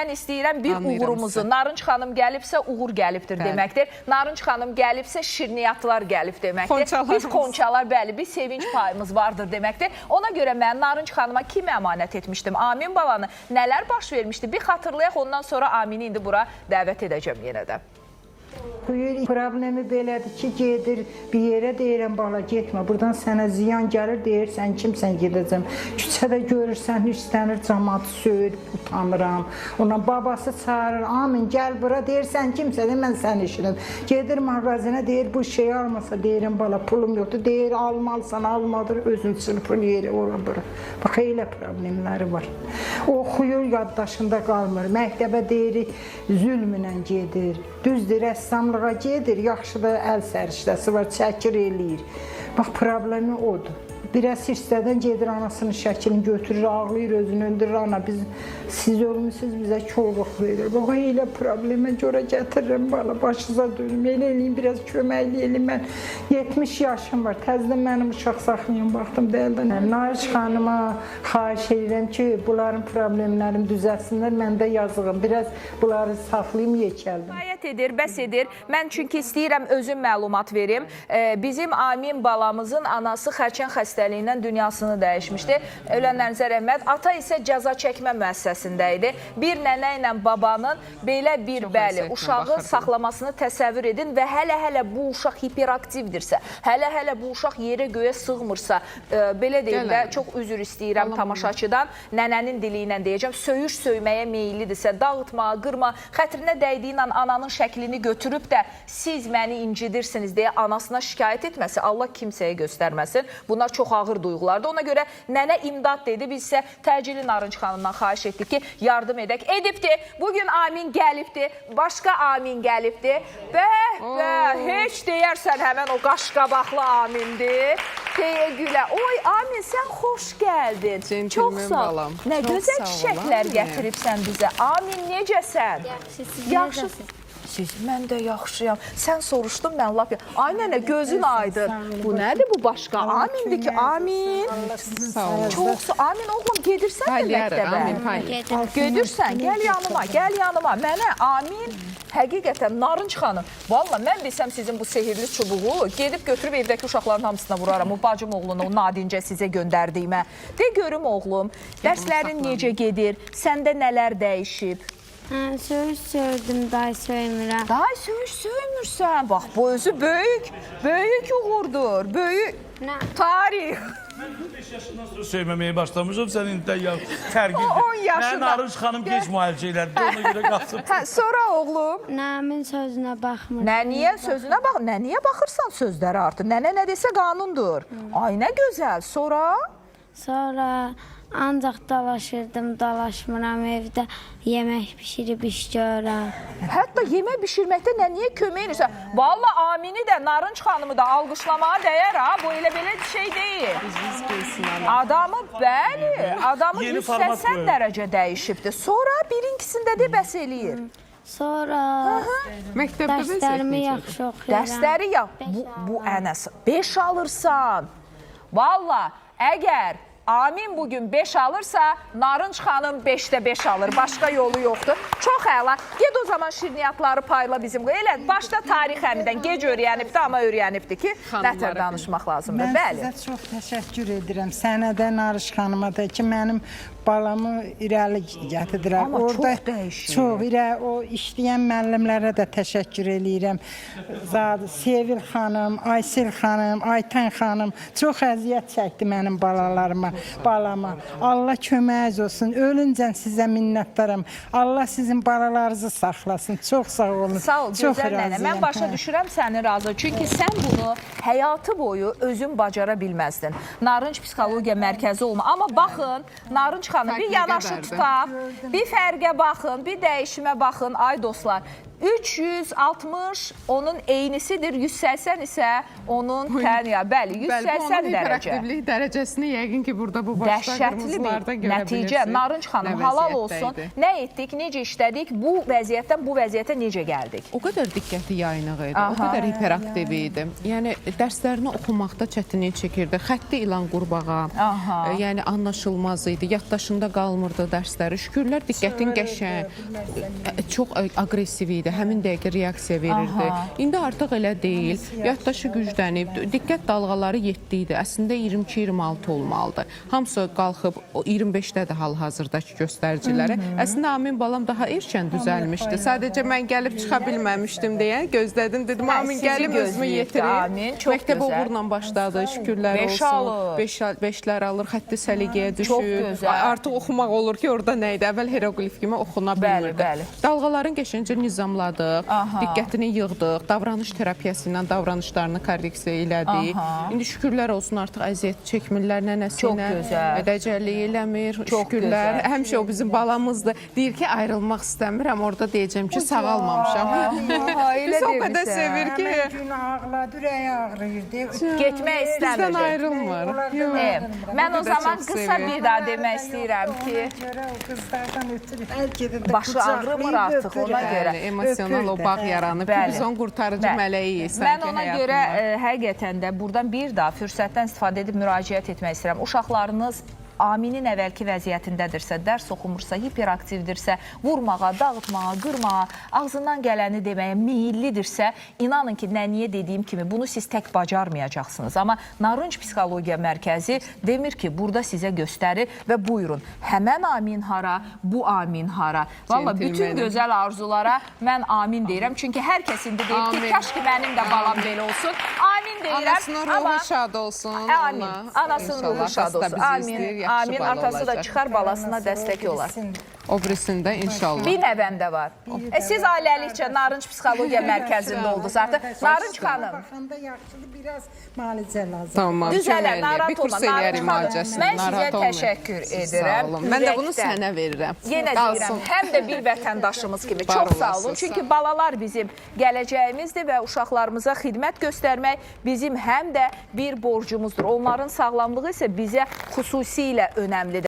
Mən istəyirəm bir Anlayıram uğurumuzu. sizi. Narınc xanım gəlibsə uğur gəlibdir deməkdir. Narınc xanım gəlibsə şirniyyatlar gəlib deməkdir. Xonçalarımız. Biz xonçalar, bəli, bir sevinç payımız vardır deməkdir. Ona görə mən Narınc xanıma kimi əmanət etmişdim? Amin balanı nələr baş vermişdi? Bir xatırlayaq, ondan sonra Amini indi bura dəvət edəcəm yenə də. Oxuyur, problemi belədir ki, gedir bir yerə deyirəm bala getmə, burdan sənə ziyan gəlir, deyir sən kimsən gedəcəm. Küçədə görürsən, hirslənir, camaatı söyür, utanıram. Ondan babası çağırır, Amin gəl bura, deyir sən kimsən, mən səni işinəm. Gedir mağazinə, deyir bu şeyi almasa, deyirəm bala pulum yoxdur, deyir almalısan, almadır, özün çırpır yeri ora bura. Bax elə problemləri var. Oxuyur, yaddaşında qalmır. Məktəbə deyirik, zülmlə gedir. Düzdür, rəssamlığa gedir, yaxşı da əl səriştəsi var, çəkir eləyir. Bax problemi odur. Biraz hissədən gedir anasının şəklini götürür, ağlayır, özünü öldürür. Ana biz siz ölmüsünüz, bizə korluq verir. Bax elə problemə görə gətirirəm bala, başınıza dönüm. Elə eləyin, biraz köməklik eləyin. Mən 70 yaşım var. Təzədən mənim uşaq saxlayın, baxdım dəldən. Nariş xanıma xahiş edirəm ki, bunların problemlərini düzəltsinlər. Mən də yazığım. Biraz bunları saxlayım, yekəldim. Kifayət edir, bəs edir. Mən çünki istəyirəm özüm məlumat verim. Bizim Amin balamızın anası xərçəng xəstəliyindən dünyasını dəyişmişdi. Ölənlərinizə rəhmət. Ata isə cəza çəkmə müəssisəsində idi. Bir nənə ilə babanın belə bir Çox bəli əziyyətlə uşağı baxırdı. saxlamasını təsəvvür edin və hələ-hələ bu uşaq hiperaktivdirsə, hələ-hələ bu uşaq yerə göyə sığmırsa, belə deyim də Gəl çox üzr istəyirəm Balam. tamaşaçıdan. Nənənin dili ilə deyəcəm. Söyüş söyməyə meyillidirsə, dağıtma, qırma, xətrinə dəydiyi ilə ananın şəklini götürüb də siz məni incidirsiniz deyə anasına şikayət etməsi Allah kimsəyə göstərməsin. Bunlar çox ağır duyğulardır. Ona görə nənə imdad dedi. Biz isə təcili Narınc xanımdan xahiş etdik ki, yardım edək. Edibdi. Bugün Amin gəlibdi. Başqa Amin gəlibdi. Bəh, bəh, heç deyərsən həmən o qaşqabaqlı Amindir. Deyə gülə. Oy Amin sən xoş gəldin. Centilmen Çox sağ ol. balam. Nə Çox gözəl sağ ol, çiçəklər Amin. gətiribsən bizə. Amin necəsən? Yaxşı, siz Yaxşı. necəsiniz? Siz, mən də yaxşıyam. Sən soruşdun, mən lap. Ay nənə, gözün aydın. Bu nədir bu başqa? Amindir ki, amin. Sağ olun. Çox sağ. Amin oğlum, gedirsən də Paylayarıq, məktəbə? Amin, paylayarıq. Gedirəm. Gedirsən, gəl yanıma, gəl yanıma. Mənə amin. Həqiqətən Narınc xanım, valla mən bilsəm sizin bu sehirli çubuğu gedib götürüb evdəki uşaqların hamısına vuraram. O bacım oğlunu, o nadincə sizə göndərdiyimə. De görüm oğlum, dərslərin necə gedir? Səndə nələr dəyişib? Hə, söyüş söydüm, day söymürəm. Day söyüş söymürsən. Bax bu özü böyük, böyük uğurdur. Böyük Nə? tarix. 5 yaşından sonra söyməməyə başlamışam, sən indidən ya fərqlidir. O 10 yaşında. Mən Narınc xanım gec müalicə elədi, ona görə qalsın. Hə, sonra oğlum. Nəmin sözünə baxmır. Nəniyə sözünə bax, nəniyə baxırsan sözlərə artıq. Nənə nə desə qanundur. Ay nə gözəl. Sonra Sonra ancaq dalaşırdım, dalaşmıram evdə. Yemək bişirib iş görürəm. hətta yemək bişirməkdə nəniyə kömək edirsən. Valla Amini də, Narınc xanımı da alqışlamağa dəyər ha. Bu elə belə şey deyil. Biz gəlsin Amin. Adamı bəli, adamı Yeni format 180 qoyun. dərəcə dəyişibdi. Sonra birinkisində də bəs eləyir. Sonra Məktəbdə vəziyyət dərslərimi necədir? yaxşı oxuyuram. Dərsləri ya bu ən əsas 5 alırsan. Valla əgər Amin bugün 5 alırsa, Narınc xanım 5-də 5 alır. Başqa yolu yoxdur. Çox əla. Get o zaman şirniyyatları payla bizim. Elə başda tarix əmidən gec öyrənibdi, amma öyrənibdi ki, Xanımlara nətər danışmaq lazımdır. Mən Bəli. sizə çox təşəkkür edirəm. Sənə də, Narış xanıma da ki, mənim balamı irəli gətirdilər. Amma çox dəyişib. Çox irəli o işləyən müəllimlərə də təşəkkür eləyirəm. Zad Sevil xanım, Aysel xanım, Aytən xanım çox əziyyət çəkdi mənim balalarıma, balama. Allah köməyiniz olsun. Ölüncən sizə minnətdaram. Allah sizin balalarınızı saxlasın. Çox sağ olun. Sağ ol Çox gözəl nənə. Mən razıyam. başa Hə. düşürəm səni razı. Çünki sən bunu həyatı boyu özün bacara bilməzdin. Narınc Psixologiya Mərkəzi olma. Amma baxın, Narınc xanım bir Fərq nə yanaşı qədərdir? tutaq, bir fərqə baxın, bir dəyişimə baxın. Ay dostlar, 360 onun eynisidir, 180 isə onun tənya. Bəli, Bəli, bu 180 onun dərəcə. hiperaktivlik dərəcəsini yəqin ki, burada bu başda Dəhşətli qırmızılarda bir görə nəticə. bilirsiniz Narınc xanım, nə halal vəziyyətdə olsun. idi. Nə etdik, necə işlədik, bu vəziyyətdən bu vəziyyətə necə gəldik? O qədər diqqəti yayınıq idi, Aha. o qədər hiperaktiv idi. Yəni dərslərini oxumaqda çətinlik çəkirdi. Xətti ilan qurbağa, Aha. yəni anlaşılmaz idi, yaddaşında qalmırdı dərsləri. Şükürlər diqqətin qəşəng, çox aqressiv idi. Həmin dəqiqə reaksiya verirdi. Aha. İndi artıq elə deyil. Yaddaşı güclənib, diqqət dalğaları 7 idi. Əslində 22-26 olmalıdır. Hamısı qalxıb o 25-dədir hal-hazırdakı göstəriciləri. Əslində Amin balam daha erkən düzəlmişdi. Sadəcə mən gəlib çıxa bilməmişdim deyə gözlədim. Dedim Hə, Amin sizi gəlim özümü gözləyibdi yetirim. Amin, çox Məktəbə gözəl. uğurla başladı. Şükürlər Beş olsun. alır. 5-lər alır, xətti səliqəyə düşür. Çox gözəl. Artıq oxumaq olur ki, orada nə idi? Əvvəl heroqlif kimi oxuna Bəli, bilmirdi. bəli. Dalğaların qəşəngcə nizamladıq, Aha. diqqətini yığdıq, davranış terapiyası ilə davranışlarını korreksiya elədik. Aha. İndi şükürlər olsun artıq əziyyət çəkmirlər nənəsi Çox ilə. gözəl. Dəcəllik eləmir. Çox şükürlər. gözəl. Həmişə o bizim balamızdır. Deyir ki, ayrılmaq istəmirəm. Orada deyəcəm ki, sağalmamışam. Aha, elə Biz o qədər demirsən. sevir ki, Həmən gün ağladı, ürəyi ağrıyırdı. Getmək bizdən istəmirdi. ayrılmır. Yox. Mən o O qədər zaman çox qısa sevir. bir daha demək istəyirəm ki, Ona görə o qızlardan ötürü hər gedəndə Başı ağrımır qucaqlayıb artıq ona öpür. görə. Bəli, emosional o Öpür də, bağ hə. yaranıb ki, Bəli. biz onun qurtarıcı Bəli. mələyiyik Mən sanki ona görə həyatında. həqiqətən də buradan bir daha fürsətdən istifadə edib müraciət etmək istəyirəm. Uşaqlarınız Aminin əvvəlki vəziyyətindədirsə, dərs oxumursa, hiperaktivdirsə, vurmağa, dağıtmağa, qırmağa, ağzından gələni deməyə meyillidirsə, inanın ki, nəniyə dediyim kimi bunu siz tək bacarmayacaqsınız. Amma Narınc Psixologiya Mərkəzi demir ki, burada sizə göstərir və buyurun. Həmən amin hara, bu amin hara. Valla bütün Centilmenim. gözəl arzulara mən amin deyirəm. Çünki hər kəs indi deyir ki, Amin. kaş ki mənim də balam belə olsun. Amin deyirəm. Anasının amma- ruhu şad olsun. Amin. ona. Anasının İnşallah ruhu şad atası da olsun. bizi Amin. izləyir, yaxşı Amin. bala Atası da olacaq. çıxar balasına dəstək olar. O birisində inşallah. Bir nəvəm də var. Siz ailəlikcə Narınc Psixologiya Mərkəzində oldunuz artıq. Narınc xanım. Baxanda yaxşıdır, biraz müalicə lazım. Tamam, Düzələr, kömək eləyər. narahat Bir kurs olma, Narınc eləyərik xanım. müalicəsini. Mən sizə narahat olmayın. təşəkkür Siz edirəm. Sağ olun. Mən də bunu Ürəkdən. sənə verirəm. Yenə deyirəm, Qalsın. həm də bir vətəndaşımız kimi. Var Çox sağ olun. olasınız. Çünki balalar bizim gələcəyimizdir və uşaqlarımıza xidmət göstərmək bizim həm də bir borcumuzdur. Onların sağlamlığı isə bizə xüsusilə önəmlidir.